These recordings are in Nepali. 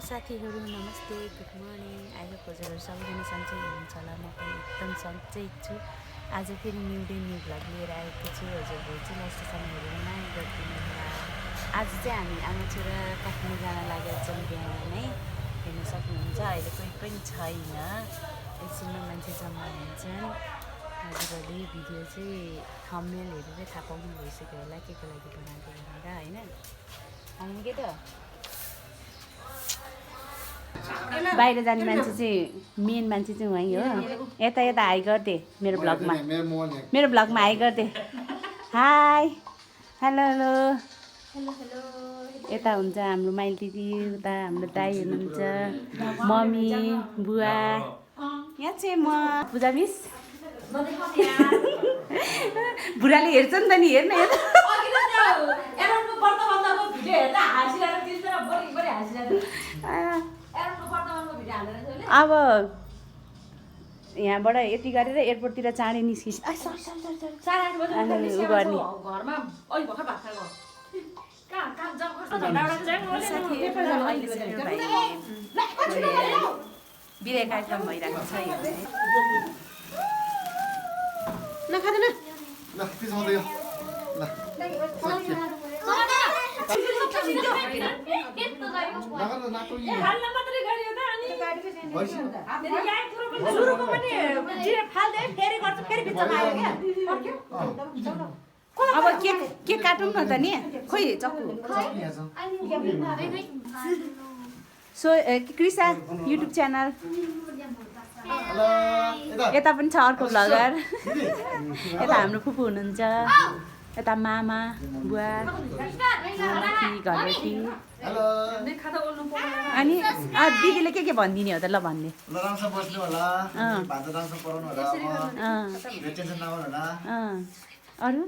साथीहरू नमस्ते गुड मर्निङ। आई होप हजुरहरू सबैजना सन्चै हुनुहुन्छ होला। म पनि एकदम सन्चै छु। आज फेरि न्यू डे न्यू भ्लग लिएर आएको छु। हजुरहरू चाहिँ लास्टसम्म हेरेर माया गरिदिनु होला। आज चाहिँ हामी आमा छोरा काठमाडौँ जान लागेको छौँ। बिहान नै हेर्न सक्नुहुन्छ, अहिले कोही पनि छैन, एकछिनमा मान्छे जम्मा हुन्छन्। हजुरहरूले भिडियो चाहिँ थम्बनेल हेरेरै थाहा पाउनु भइसक्यो होला के को लागि बनाएको भनेर, होइन होइन के त। बाहिर जाने मान्छे चाहिँ मेन मान्छे चाहिँ उहीँ हो। यता यता हाई गरिदिए मेरो ब्लगमा हाई गरिदिए। Hi hello hello hello. यता हुन्छ हाम्रो माइली दिदी, उता हाम्रो दाइ हुनुहुन्छ, मम्मी बुवा। यहाँ चाहिँ म पूजा मिस। बुढाले हेर्छ नि त नि, हेर्नु हेर्नु। अब यहाँबाट यति गरेर एयरपोर्टतिर चाँडै निस्किस उ गर्ने। बिदाई कार्यक्रम भइरहेको छ। अब के काटौँ न त नि, खोइ चक्कु। सो कृषा युट्युब च्यानल, यता पनि छ अर्को भ्लगर। यता हाम्रो फुपू हुनुहुन्छ, यता मामा बुवा घरबेटी। अनि दिदीले के भनिदिने हो त, ल भन्ने। अरू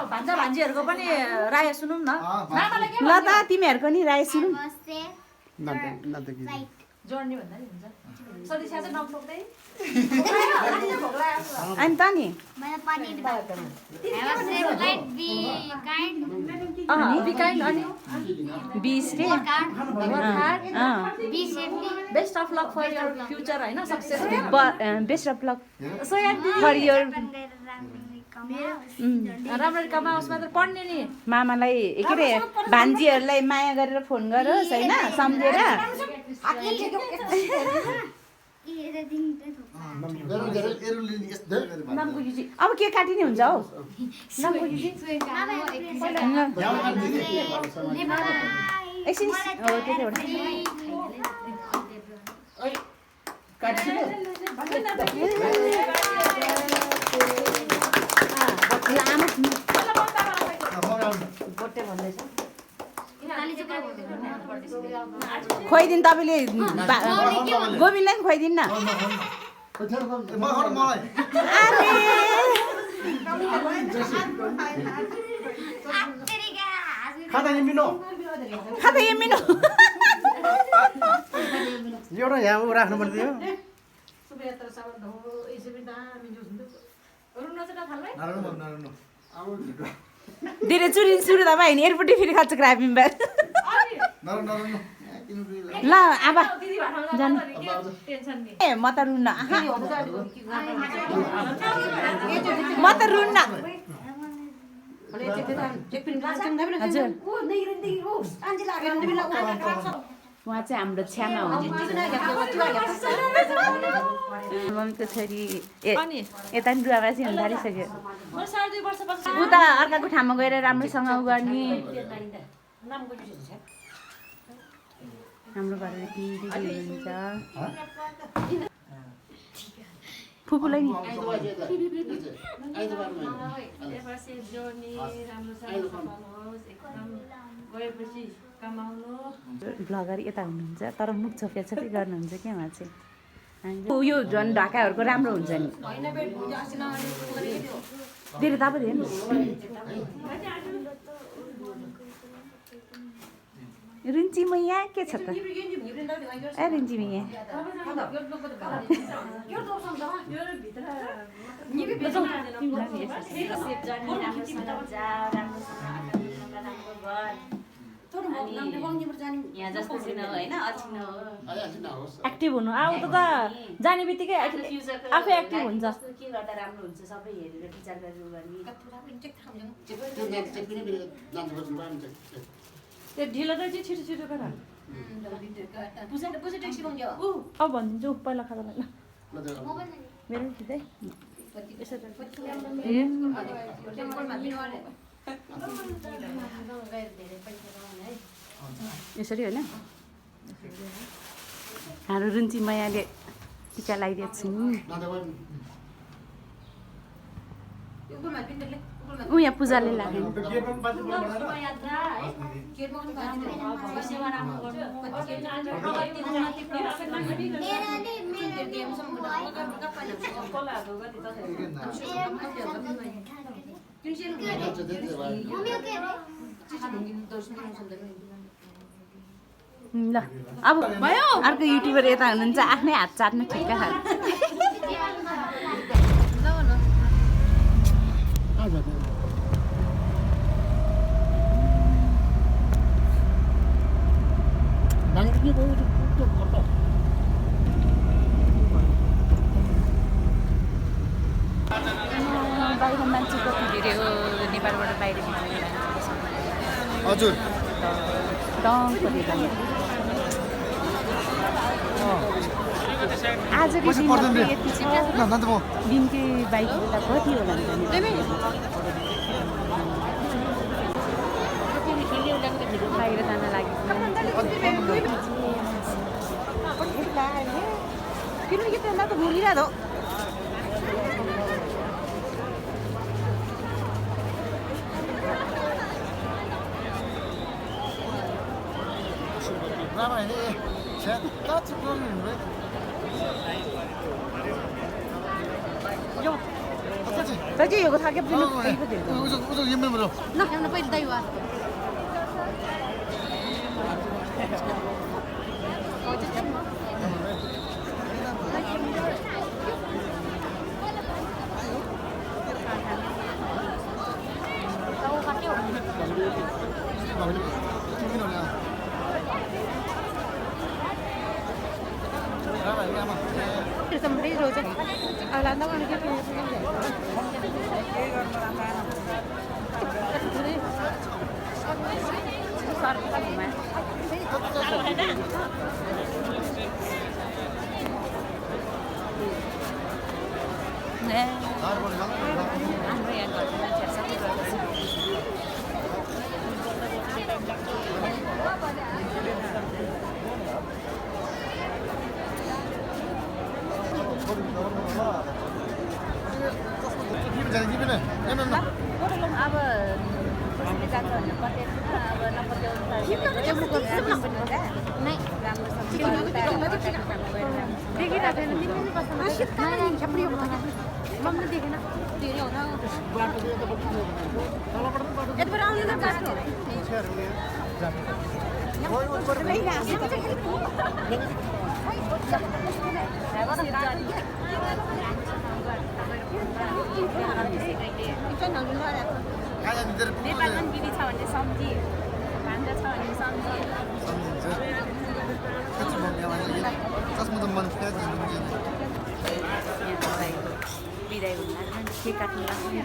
भान्जा भान्जीहरूको पनि राय सुनौँ न। ल त तिमीहरूको नि राय सुनौँ। जोड्ने भन्दा नि हुन्छ। अनि त नि best of luck for your future, होइन success. Best of luck for your. राम्ररी कमाओस्, मात्र पढ्ने नि। मामालाई के अरे भान्जीहरूलाई माया गरेर फोन गरोस्, होइन सम्झेर। अब के काटिने हुन्छ हौ। एकछिन खुवाइदिनु तपाईँले, गोविन्दलाई पनि खुवाइदिनु न। खाता यमिनो एउटा यहाँ राख्नु पर्थ्यो। धेरै चुरी सुरु त भयो नि, एयरपोर्टै फेरि खान्छ क्राइम मेम्बर। ल अब जानु। ए म त रुन्न, म त रुन्न। हजुर उहाँ चाहिँ हाम्रो छ्यामा हुनुहुन्छ, मम्मीको छोरी। यता पनि दुवाबासी हुन थालिसक्यो। उता अर्काको ठाउँमा गएर राम्रोसँग उ गर्ने। हाम्रो घरमा दिदी हुनुहुन्छ, फुपूलाई नि भ्लगर यता हुनुहुन्छ, तर मुख छोपे छोपी गर्नुहुन्छ क्या उहाँ चाहिँ। यो झन् ढाकाहरूको राम्रो हुन्छ नि। धेरै तपाईँ हेर्नु रिन्ची मैया के छ त? ए रिन्ची मैया यहाँ जस्तो चाहिँ नहो होइन अल्छी नहो एक्टिभ हुनु आउँछ त जाने बित्तिकै आफै एक्टिभ हुन्छ कस्तो के गर्दा राम्रो हुन्छ सबै हेरेर विचार गरेर गर्ने त्यो ढिलो त चाहिँ छिटो छिटो गर अब भनिदिन्छु पहिला खाता ल मेरो पनि खिच्दै यसरी होइन हाम्रो रुन्ची मैयाले टिका लगाइदिएको छु ऊ यहाँ पूजाले लाग्यो ल अब भयो अर्को युट्युबर यता हुनुहुन्छ आफ्नै हात चाट्नु ठिक्क खानु बाहिर मान्छेको भिडियो नेपालबाट बाहिर हजुर आजको दिनकै बाइक त कति होला बाहिर जान लाग्यो किनकि त्यसलाई त भुलिरहेको Tadi aku thagap din ako dito dito. Usog yung member. Nak, ano pa tayo ah. Somebody wrote it. Alanda wanted to finish नेपालमा दिदी छ भने सम्झी भान्जा छ भने सम्झी बिदाई हुन के काट्नु लाग्ने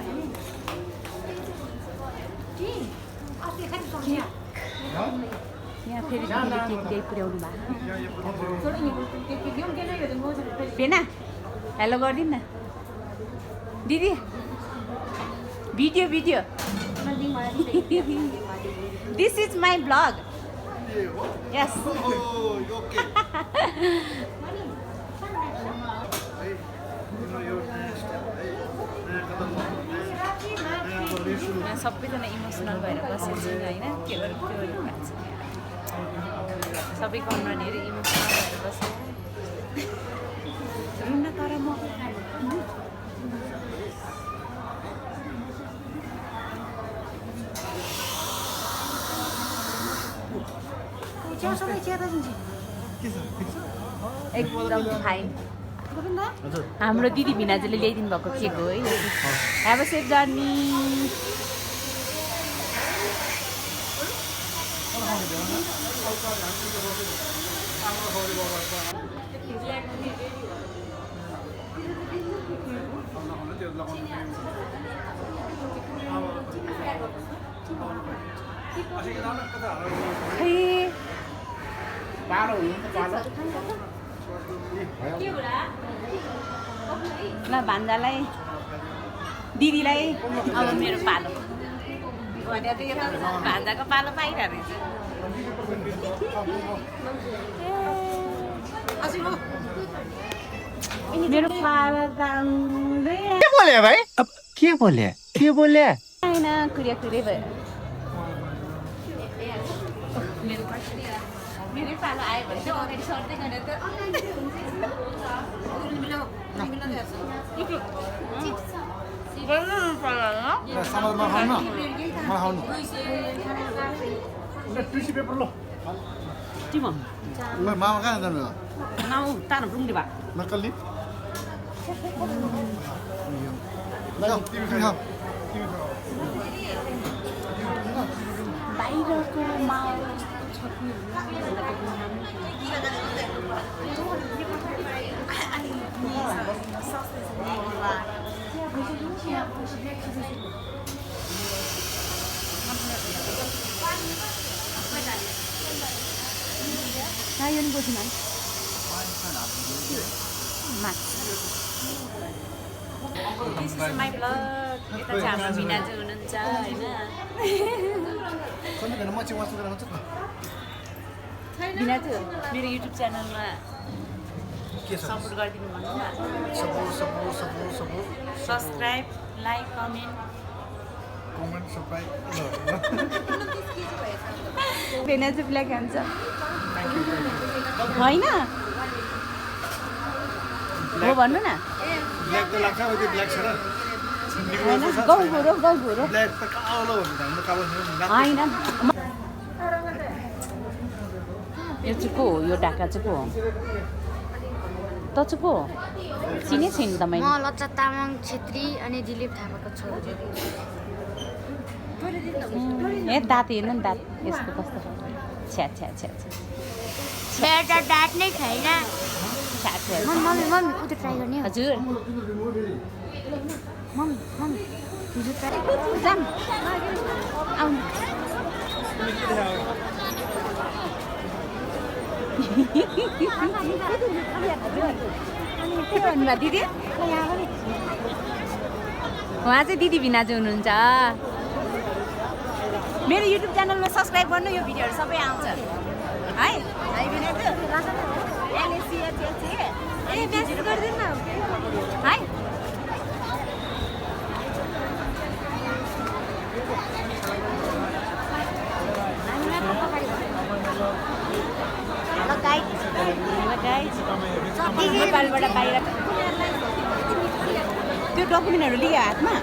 यहाँ फेरि दिदीले केक ल्याइ पुर्याउनु भएको पेना हेलो गरिदिनु न दिदी video video this is my blog yes सबैजना इमोसनल भएर बसेको छु होइन के गर्नु भएको छ सबैको अनुहारहरू इमोसनल भएर बसेको रुन्न तर म एकदम फाइन हाम्रो दिदी भिनाजुले ल्याइदिनु भएको केक हो है ह्याभ अ सेफ जर्नी ल भान्जालाई दिदीलाई अब मेरो पालो भनेर त यो त भान्जाको पालो पाइरहेको रहेछ मेरो पालो त के बोले भाइ अब के बोले होइन कुरे भयो मेरै पालो आयो भने चाहिँ अगाडि सर्दै गरेर त मामा कहाँ जानु तार रुङ्गे भए नक्कली बाहिरको माउ यो नि बोझिमा माई ब्लग यता चाहिँ हाम्रो मिनाजु हुनुहुन्छ होइन मिनाजु मेरो युट्युब च्यानलमा सपोर्ट गरिदिनु भन्नु न सब्सक्राइब लाइक कमेन्ट मिनाजु ब्ल्याक खान्छ होइन हो भन्नु न ब्ल्याक त लाग्छ अब त्यो ब्ल्याक छ र होइन गाउँघुरो ब्ल्याक त कालो हुन्छ हाम्रो कालो होइन यो चाहिँ को हो यो ढाका चाहिँ को हो त चाहिँ को हो चिने छैन त मैले म लच्चा तामाङ छेत्री अनि दिलीप थापाको छोरी ए दाँत हेर्नु नि दाँत यस्तो कस्तो छ्या छ्या छ्या छ्या त दाँत नै छैन छ्या छ्या मम्मी उता ट्राई गर्ने हो हजुर मम्मी हिजो ट्राई जाम आउनु के भन्नुभयो दिदी उहाँ चाहिँ दिदी भिनाजु हुनुहुन्छ मेरो युट्युब च्यानलमा सब्सक्राइब गर्नु यो भिडियोहरू सबै आउँछ है भिनाजु ए मेसेज गरिदिनु न है नेपालबाट बाहिर त्यो डकुमेन्टहरू लियो हातमा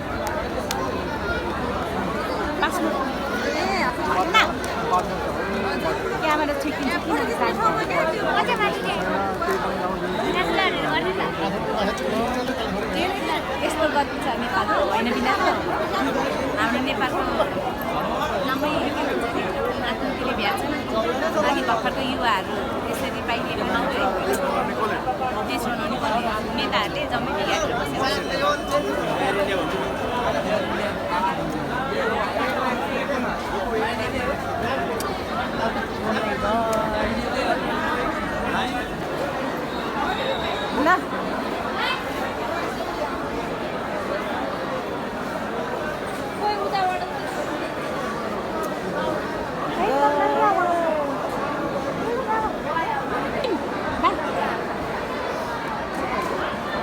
पासपोर्ट क्यामेरा छेकिन्छ यस्तो गरिदिन्छ नेपालको होइन बिना हाम्रो नेपालको नामै आतङ्कीले भ्याएको छ लागि भर्खरको युवाहरू यसरी पाइदिएको त्यसो नेताहरूले जम्मै बिगारेर ल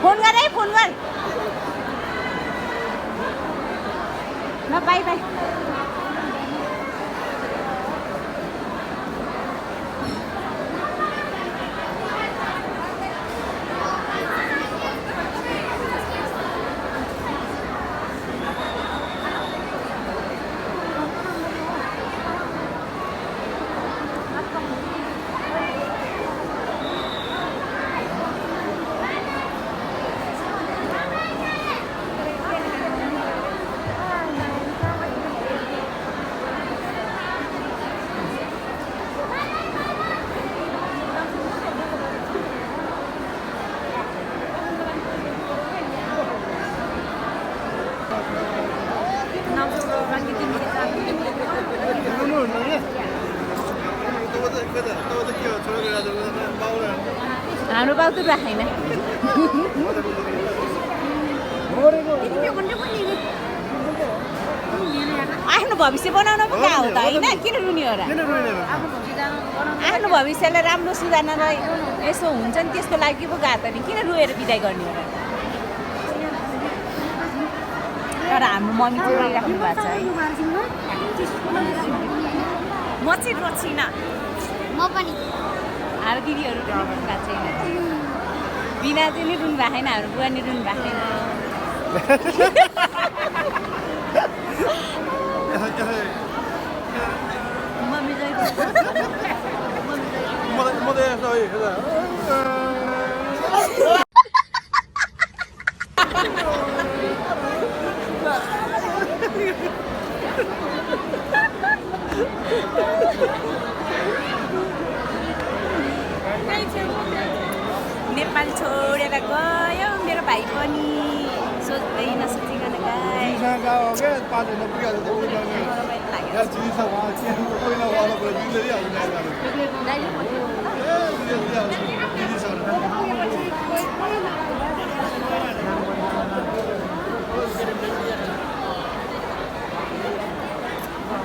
फोन गर है फोन गर हाम्रो बाउ त राखेन आफ्नो भविष्य बनाउन पो कहाँ हो त होइन किन रुनी हो र आफ्नो भविष्यलाई राम्रो सुधार्नलाई यसो हुन्छ नि त्यसको लागि पो गएको नि किन रोएर बिदाई गर्ने हो र तर हाम्रो मम्मी चाहिँ रोइराख्नु भएको छ है म चाहिँ रोचिनँ म पनि हाम्रो दिदीहरू पनि रुनु भएको छैन बिना चाहिँ नि रुनु भएको छैन हाम्रो बुवा नि रुनु भएको छैन मम्मी चाहिँ नेपाल छोडेर गयो मेरो भाइ पनि सोच्दै नसोचिकन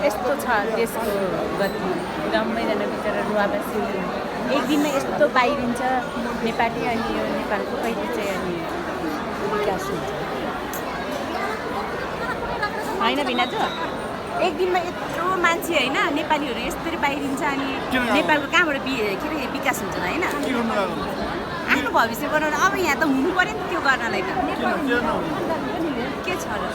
यस्तो छ देशको गति रम्मैजना बिचरा रुवाबासी एक दिनमा यस्तो बाहिरिन्छ नेपाली अनि यो नेपालको कहिले चाहिँ अनि विकास हुन्छ होइन भिनाजु एक दिनमा यत्रो मान्छे होइन नेपालीहरू यस्तरी बाहिरिन्छ अनि नेपालको कहाँबाट के अरे विकास हुन्छ त होइन आफ्नो भविष्य बनाउन अब यहाँ त हुनु पऱ्यो नि त्यो गर्नलाई त के छ र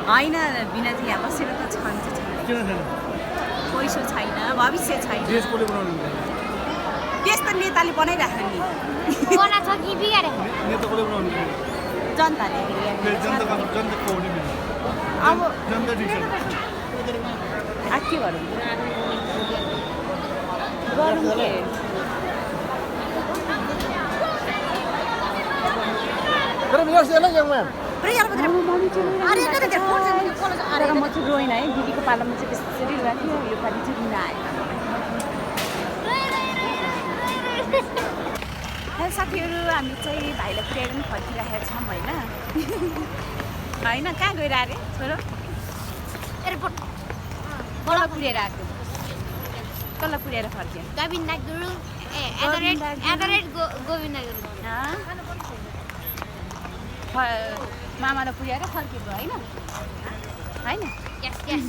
होइन बिनाजी यहाँ बसेर त छ नि पैसा छैन भविष्य छैन देश त नेताले बनाइराख्यो नि बना छ कि बिगारे जनताले अब के गरौँ गरौँ के तर म चाहिँ रोइन है दिदीको पालामा चाहिँ त्यसरी रोएको थियो योपालि चाहिँ रुन आएन हेलो साथीहरू हामी चाहिँ भाइलाई पुर्याएर पनि फर्किरहेका छौँ होइन होइन कहाँ गएर अरे छोरो एयरपोर्ट कसलाई पुर्याएर आएको कसलाई पुर्याएर फर्क्यो गोविन्द गुरु गोविन्द गुरु मामालाई पुर्याएर फर्केको होइन होइन यस यस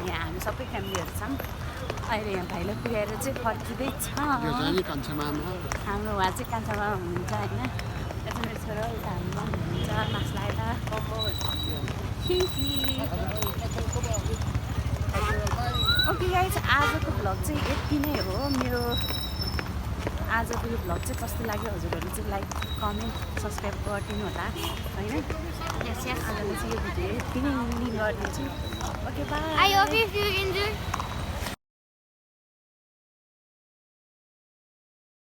यहाँ हामी सबै फ्यामिलीहरू छौँ अहिले यहाँ भाइलाई पुर्याएर चाहिँ फर्किँदैछ हाम्रो उहाँ चाहिँ कान्छा मामा हुनुहुन्छ होइन यता मेरो छोरो उता हाम्रो हुनुहुन्छ मास लगाएर ओके गाइस आजको भ्लग चाहिँ यति नै हो मेरो आजको यो भ्लग चाहिँ कस्तो लाग्यो हजुरहरूले चाहिँ लाइक कमेन्ट सब्सक्राइब गरिदिनु होला होइन यस यस आजले चाहिँ यो भिडियो यति नै गरिदिन्छु okay by I hope if you enjoy